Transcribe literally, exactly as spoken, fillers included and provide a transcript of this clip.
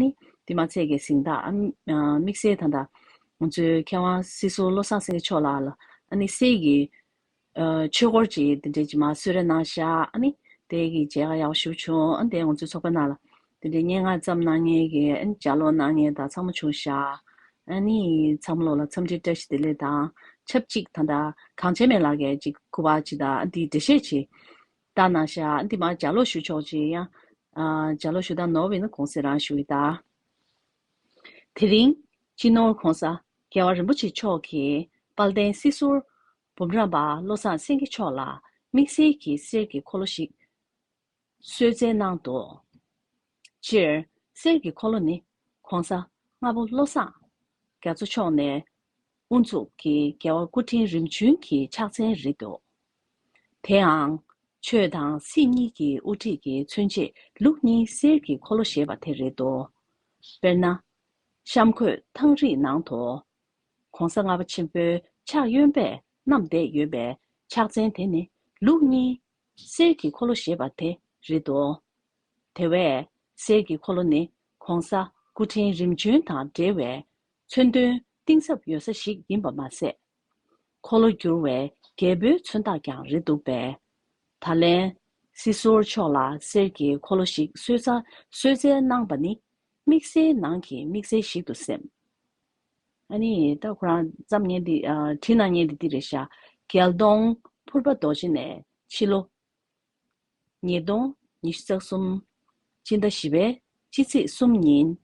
ནི་དེ་མ་ཚད་ཀྱི་གཟེངས་རྟགས་ཨ་ནི་ཨ་དམིགས་བསལ་ད་ལྟ་ང་ཚོའི་མཁས་དབང་སྲིད་ཟུར་བློ་བཟང་སེང་གེ་མཆོག་ལགས་ལ་ཨ་ནི་གསེར་གྱི་ཨ་ཆོས་འཁོར་ཅིག་དེ་འདྲས་ཅིག་མར་གསོལ་རས་གནང་བཞག་ཨ་ནི་དེ་གི་མཇལ་ཁ་ཡག་པོ་ཞེ་པོ་བྱུང་། ཨ་ནི་དེ་ང་ཚོའི་ཚོགས་པའི་ནང་ལ་དེ་འདྲས་སྙན་ངག་བརྩམས་གནང་མཁན་གྱི་ཨ་ནི་ལྗགས་ཀློག་གནང་མཁན་དང་ཚང་མ་བྱུང་བཞག་ཨ་ནི་ཚང་མ་ལོག་ལ་འཚམས་འདྲི་བཀྲ་ཤིས་བདེ་ལེགས་དང་ཆབས་ཅིག་ད་ལྟ་གངས་ཅན་མེད་ལགས་ཀྱིས་ཅིག་སྐུ་པར་ཅིག་དང་ཨ་འདི་འགྲེལ་བཤད་ཅིག་བཏང་གནང་ཤག་འདི་མར་ལྗགས་ཀློག་ཞུ་ཆོག་ཅིག་ཡང་། ཨ་ལྗགས་ཀློག་ཞུ་སྟངས་ནོར་བ་ཡིན་ན་དགོངས་སེལ་རང་ཞུ་ཡི་ད། དེ་རིང་སྤྱི་ནོར་༧གོང་ས་༧རྒྱལ་བ་རིན་པོ་ཆེ་མཆོག་གིས་དཔལ་ལྡན་སྲིད་ཟུར་འབུམ་རམས་པ་བློ་བཟང་སེང་གེ་མཆོག་ལ་དམིགས་བསལ་གྱི་གསེར་གྱི་འཁོར་ལོ་ཞིག་གསོལ་སྩལ་གནང་འདུག་སྤྱིར་གསེར་གྱི་འཁོར་ལོ་ནི་༧གོང་ས་༧པོ་བློ་བཟང་རྒྱ་མཚོ་མཆོག་ནས་དབུ་འཛུགས་ཀྱིས་རྒྱལ་བ་སྐུ་ཕྲེང་རིམ་བྱོན་གྱི་ཕྱག་མཚན་རེད་འདུག་དེའང་ཆོས་དང་སྲིད་གཉིས་ཀྱི་དབུ་ཁྲིད་ཀྱི་མཚོན་བྱེད་ལུགས་གཉིས་གསེར་གྱི་འཁོར་ལོ་ཞེས་པ་དེ་རེད་འདུག་དཔེར་ན། གཤམ་འཁོད་ཐང་རིས་ནང་དུ་༧གོང་ས་ལྔ་པ་ཆེན་པོའི་ཕྱག་གཡོན་པས་བསྣམས་བསྡད་ཡོད་པའི་ཕྱག་མཚན་དེ་ནི་ལུགས་གཉིས་གསེར་གྱི་འཁོར་ལོ་ཞེས་པ་དེ་རེད་འདུག་དེ་བས་གསེར་གྱི་འཁོར་ལོ་ནི་༧གོང་ས་སྐུ་ཕྲེང་རིམ་བྱོན་དང་འབྲེལ་བའི་མཚོན་དོན་གཏིང་ཟབ་ཡོད་ས་ཞིག་ཡིན་པ་མ་ཟད། འཁོར་ལོ་བསྒྱུར་བའི་རྒྱལ་པོའི་མཚོན་རྟགས་ཀྱང་རེད་འདུག་པས། ད་ལན་སྲིད་ཟུར་མཆོག་ལ་གསེར་གྱི་འཁོར་ལོ་ཞིག་གསོལ་ས་གསོལ་སྩལ་གནང་པ་ནི་དམིགས་བསལ་ནང་གི་དམིགས་བསལ་ཞིག་ཏུ་སེམས། ཨ་ནི་ད་ཁོ་རང་བརྩམས་མཁན་འདི་ཨ་བྲིས་གནང་མཁན་འདི་འདི་རེད་ཤག་རྒྱལ་གདོང་ཕུར་པ་རྡོ་རྗེ་ནས་ཕྱི་ལོ་ཉིས་སྟོང་ཉི་ཤུ་རྩ་གསུམ་སྤྱི་ཟླ་བཞི་པའི་སྤྱི་ཚེས་གསུམ་ཉིན་